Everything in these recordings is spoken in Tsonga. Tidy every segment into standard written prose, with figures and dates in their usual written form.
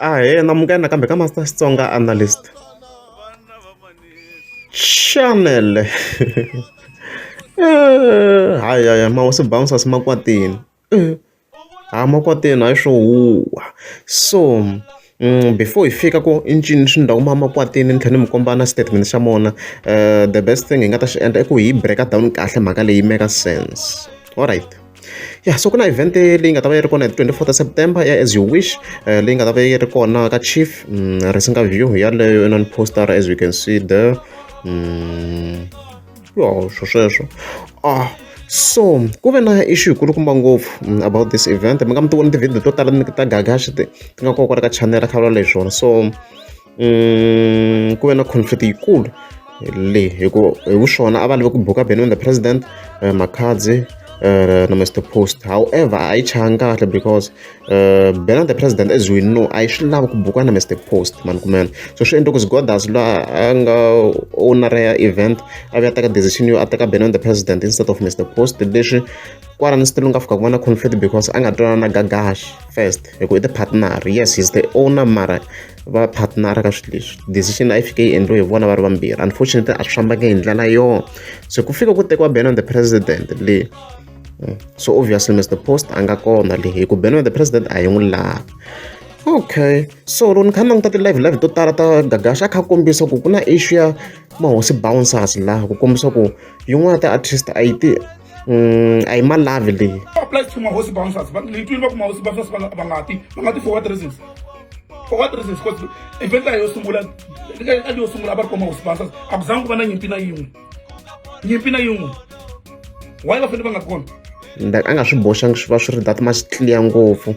Ahee namukela nakambe ka Master Xitsonga Analyst Channel hayi hayi mahosi bouncers ma kwatile ha ma kwatile hayi swo huwa so before hi fika ku i ncini swi ndhawu ma makwatini ni tlhela ni mi komba na statement xa mona the best thing hi nga ta xi endla i ku hi break down kahle mhaka leyi make sense alright ya so ku na event leyi nga ta va yi ri kona hi 24 ta September ya as you wish leyi nga ta va yi ri kona ka chief Risinga view yaleyo inani poster as you can see there ya swo sweswo ah so ku ve na issue yikulukumba ngopfu about this event mi nga mi ti voni ti-video to tala ni ta Gagashi ti ti nga kona kwala ka channel kha vulavula hi swona so ku ve na conflict yikulu leyi hi ku hi ku swona a va lave ku buka Benny the President Makhadzi na Mr Post however a yi chayanga kahle because Benny the President as we know a yi swi lavi ku buka na Mr Post mani kumene so swi endle ku Zgodas loyi a nga owner ya event a vuya teka decision yo a teka Benny the President instead of Mr Post leswi kwalano still nga fika ku va na conflict because a nga twanana na Gagash first hi ku i ti-partner yes he's the owner mara va partner ka swilo leswi decision a yi fike yi endliwe hi vona va ri vambirhi unfortunately a swi fambangi hi ndlela yona so ku fika ku tekiwa Benny the President le so obviously Mr Post a nga kona le hi ku Benny the President a yi n'wi lavi okay so loko ni kha ni languta ti-live live to tala ta Gagash a kha a kombisa ku ku na issue ya mahosi bouncers laha ku kombisa ku yin'wana ti-artist a yi ti a yi ma lavi leyi applies to mahosi bouncers va ni twile va ku mahosi bouncers va nga ti va nga ti for what reasons, for what reasons? Because event leyi yo sungula a yo sungula a va ri kona mahosi bouncers, a ku zangi ku va na nyimpi na yin'we, nyimpi na yin'we. Why va fanele va nga ri kona? Like a nga swi boxangi swi va swi ri that much clear ngopfu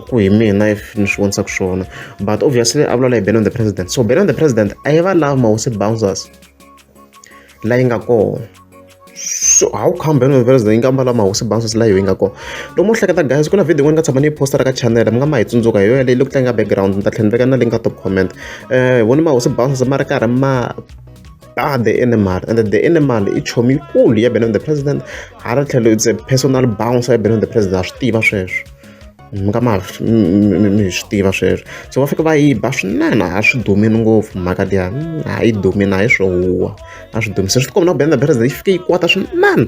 ku hi mina if ni swi vonisaka swona but obviously a vulavula hi Benny the President so Benny the President a yi va lavi mahosi bouncers la yi nga kona so how come Benny the President yi nga mbala mahosi bouncers la yi nga kona loko mo hleketa guys ku na video yin'wana nga tshama ni yi posta ka channel mi nga ma hi tsundzuka hi yona leyi loko tlanga background ni ta tlhela ni veka na link ka top comment hi vone mahosi bouncers ma ri karhi ma ba the animal and the animal i chomi yikulu ya Benny the President hala tlhelo it's a personal bouncer ya Benny the President ha swi tiva sweswo mi nga ma mi swi tiva sweswo so va fika va yi ba swinene a swi dumile ngopfu mhaka liya a yi dumile a yi swo huwa a swi dumile se swi tikomba na ku Benny the President yi fike yi kwata swinene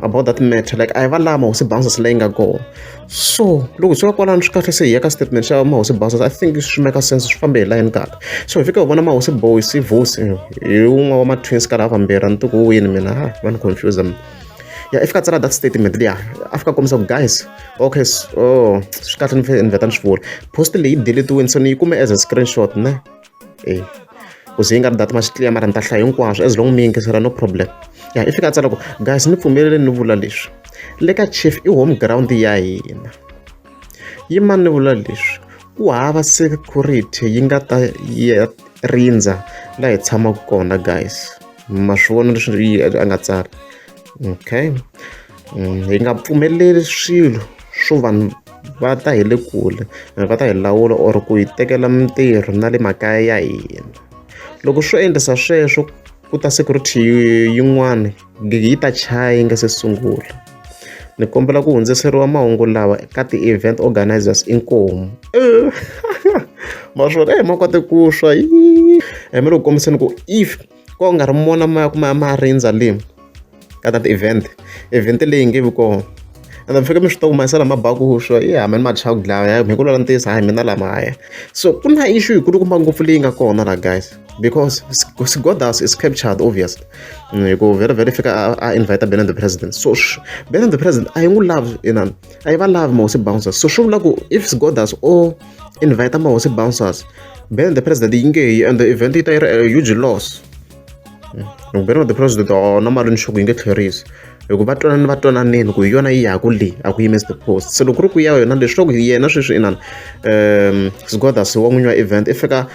about that matter like a yi va lava mahosi bouncers leyi nga kona so loko hi suka kwalano swi kahle se hi ya ka statement xa mahosi bouncers I think swi make sense swi fambe hi line kahle so hi fika hi vona mahosi boys Vusi hi wun'we wa ma-twins ka lava vambirhi a ni tiku wini mina ha va ni confuse ya i fika tsala that statement liya a fika kombisa ku guys okay oh swi kahle ni ni vheta ni swi vula post leyi deletiwini so ni yi kume as a screenshot ne e ku ze yi nga ri that much clear mara ni ta hlaya hinkwaswo as long mi yingisela no problem ya i fika a tsala ku guys ni pfumeleleni ni vula leswi le ka chief i home ground ya hina yimani ni vula leswi ku hava security yi nga ta ya rindza laha hi tshamaka kona guys ma swi vona leswi a nga tsala okay hi nga pfumeleli swilo swo vanhu va ta hi le kule va ta hi lawula or ku hi tekela mintirho na le makaya ya hina loko swo endlisa sweswo ku ta security yin'wana yi ta chaya yi nga se sungula ni kombela ku hundziseriwa mahungu lawa ka ti-event organizers inkomu ma swona e ma kote ku swa yi mi le ku kombiseni ku if ko nga ri mona ma ya ku ma ya ma rindza le ka that event event leyi nge vi kona and mi fika mi swi tiva ku mayisela ma ba ku swa ya mani ma chava ku dlaya hi ku lwela ntiyiso hayi mina lama haya so ku na issue yikulukumba ngopfu leyi nga kona la guys because Sigodas is captured obviously hi ku very very fika a invite Benny the President so Benny the President a yi n'wi lavi inani a yi va lavi mahosi bouncers so swi vula ku if Sigodas o invite mahosi bouncers Benny the President yi nge yi and the event yi ta yi ri a huge loss loko Benny the President na mali ni sure ku yi nge tlherisi hi ku va twanani va twananini ku hi yona yi yaku le a ku yime the post se loko ku ri ku ya yona leswaku yena sweswi inani Sigodas wa n'winyi wa event i fika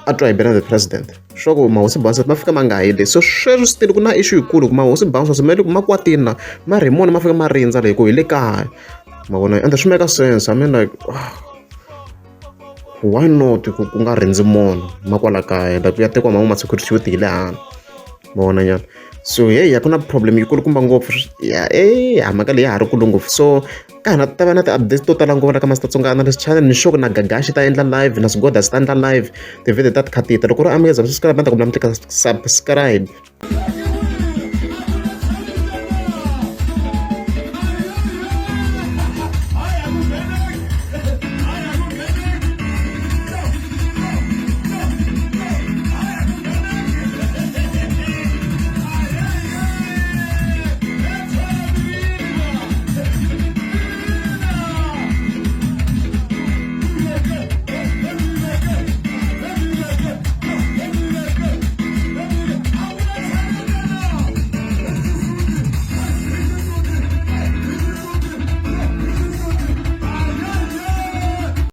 a twa hi Benny the President swa ku mahosi bouncers ma fika ma nga yi le so sweswo still ku na issue yikulu ku mahosi bouncers ma le ku ma kwatini na ma ri hi mona ma fika ma rindza le hi ku hi le kaya ma vona ende swi make sense I mean like why not ku ku nga rindzi munhu ma kwala kaya like ku ya tekiwa man'we ma security yo ti hi le handle ma vona nyana So heyi, a ku na problem yikulukumba ngopfu. Ya, e mhaka leyi ya ha ri kulu ngopfu, so ka hina ta va na ti-updates to tala ngopfu la ka Master Tsonga Analyst Channel. Ni sure ku na Gagashi ta endla live, na Swigoda ta endla live, ti-video ta ti kha ti ta. Loko ri amukeza, subscribe, ta kombela mi tlika subscribe.